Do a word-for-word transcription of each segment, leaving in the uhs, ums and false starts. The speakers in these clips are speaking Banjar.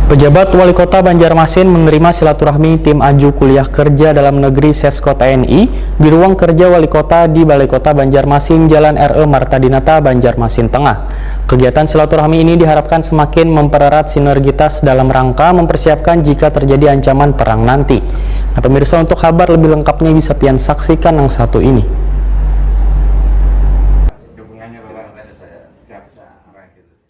Pejabat Wali Kota Banjarmasin menerima silaturahmi tim Aju Kuliah Kerja Dalam Negeri Sesko T N I di ruang kerja Wali Kota di Balai Kota Banjarmasin, Jalan R E Marta Dinata, Banjarmasin Tengah. Kegiatan silaturahmi ini diharapkan semakin mempererat sinergitas dalam rangka mempersiapkan jika terjadi ancaman perang nanti. Nah, pemirsa, untuk kabar lebih lengkapnya bisa pian saksikan yang satu ini.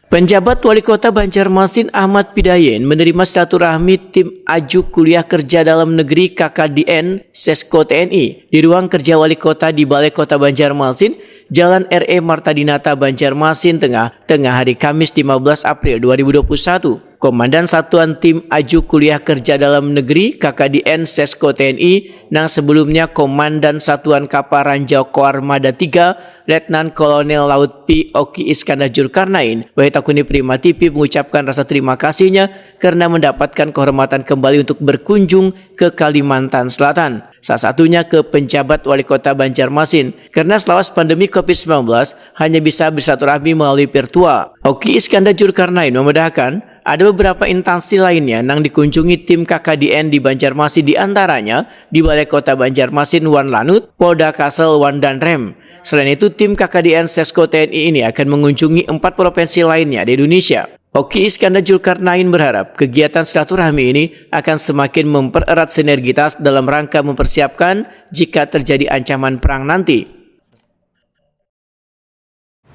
Penjabat Wali Kota Banjarmasin Ahmad Pidayen menerima silaturahmi tim Aju Kuliah Kerja Dalam Negeri K K D N Sesko T N I di ruang kerja Wali Kota di Balai Kota Banjarmasin, Jalan R E Marta Dinata, Banjarmasin Tengah, tengah hari Kamis lima belas April dua ribu dua puluh satu. Komandan Satuan Tim Aju Kuliah Kerja Dalam Negeri K K D N Sesko T N I nang sebelumnya Komandan Satuan Kapal Ranjau Koarmada tiga, Letnan Kolonel Laut P Oki Iskandar Julkarnain, wahai takuni Prima T V, mengucapkan rasa terima kasihnya karena mendapatkan kehormatan kembali untuk berkunjung ke Kalimantan Selatan, salah satunya ke penjabat Wali Kota Banjarmasin, karena selawas pandemi covid sembilan belas hanya bisa bersilaturahmi melalui virtual. Oki Iskandar Julkarnain memedahkan, ada beberapa intansi lainnya nang dikunjungi tim K K D N di Banjarmasin, di antaranya di Balai Kota Banjarmasin wan Lanut, Polda Kalsel wan Danrem. Selain itu, tim K K D N Sesko T N I ini akan mengunjungi empat provinsi lainnya di Indonesia. Oki Iskandar Julkarnain berharap kegiatan silaturahmi ini akan semakin mempererat sinergitas dalam rangka mempersiapkan jika terjadi ancaman perang nanti.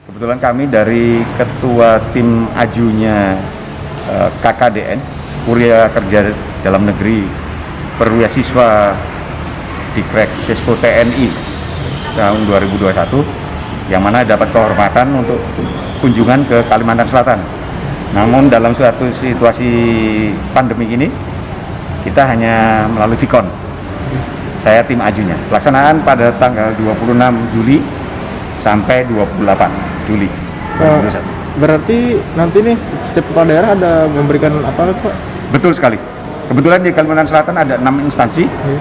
Kebetulan kami dari ketua tim ajunya eh, K K D N, Kuliah Kerja Dalam Negeri, perwira siswa Dikrek Sesko T N I tahun dua ribu dua puluh satu, yang mana dapat kehormatan untuk kunjungan ke Kalimantan Selatan. Namun dalam suatu situasi pandemi ini, kita hanya melalui Vicon. Saya tim ajunya. Pelaksanaan pada tanggal dua puluh enam Juli sampai dua puluh delapan Juli dua ribu dua puluh satu. Berarti nanti nih setiap kepala daerah ada memberikan apa, Pak? Betul sekali. Kebetulan di Kalimantan Selatan ada enam instansi. Iya.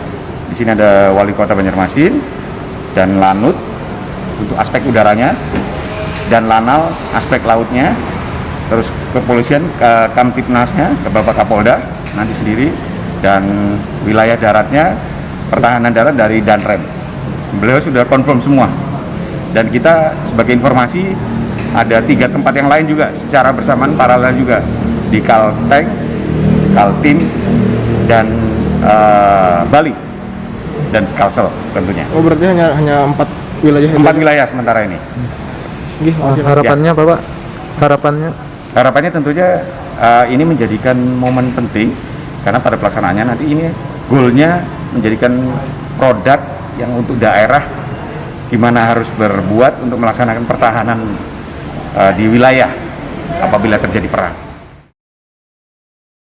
Di sini ada Wali Kota Banjarmasin dan Lanut untuk aspek udaranya, dan Lanal aspek lautnya, terus kepolisian, ke Kamtibnasnya, ke Bapak Kapolda nanti sendiri, dan wilayah daratnya, pertahanan darat dari Danrem. Beliau sudah confirm semua. Dan kita sebagai informasi, ada tiga tempat yang lain juga secara bersamaan, paralel juga, di Kalteng, Kaltim, dan eh, Bali, dan Kalsel tentunya. Oh, berarti hanya hanya empat wilayah itu Empat aja? wilayah sementara ini. Nggih, Ah, maksudnya. harapannya apa, Pak? Harapannya Harapannya tentunya eh, ini menjadikan momen penting, karena pada pelaksanaannya nanti ini goalnya menjadikan produk yang untuk daerah, gimana harus berbuat untuk melaksanakan pertahanan eh, di wilayah apabila terjadi perang.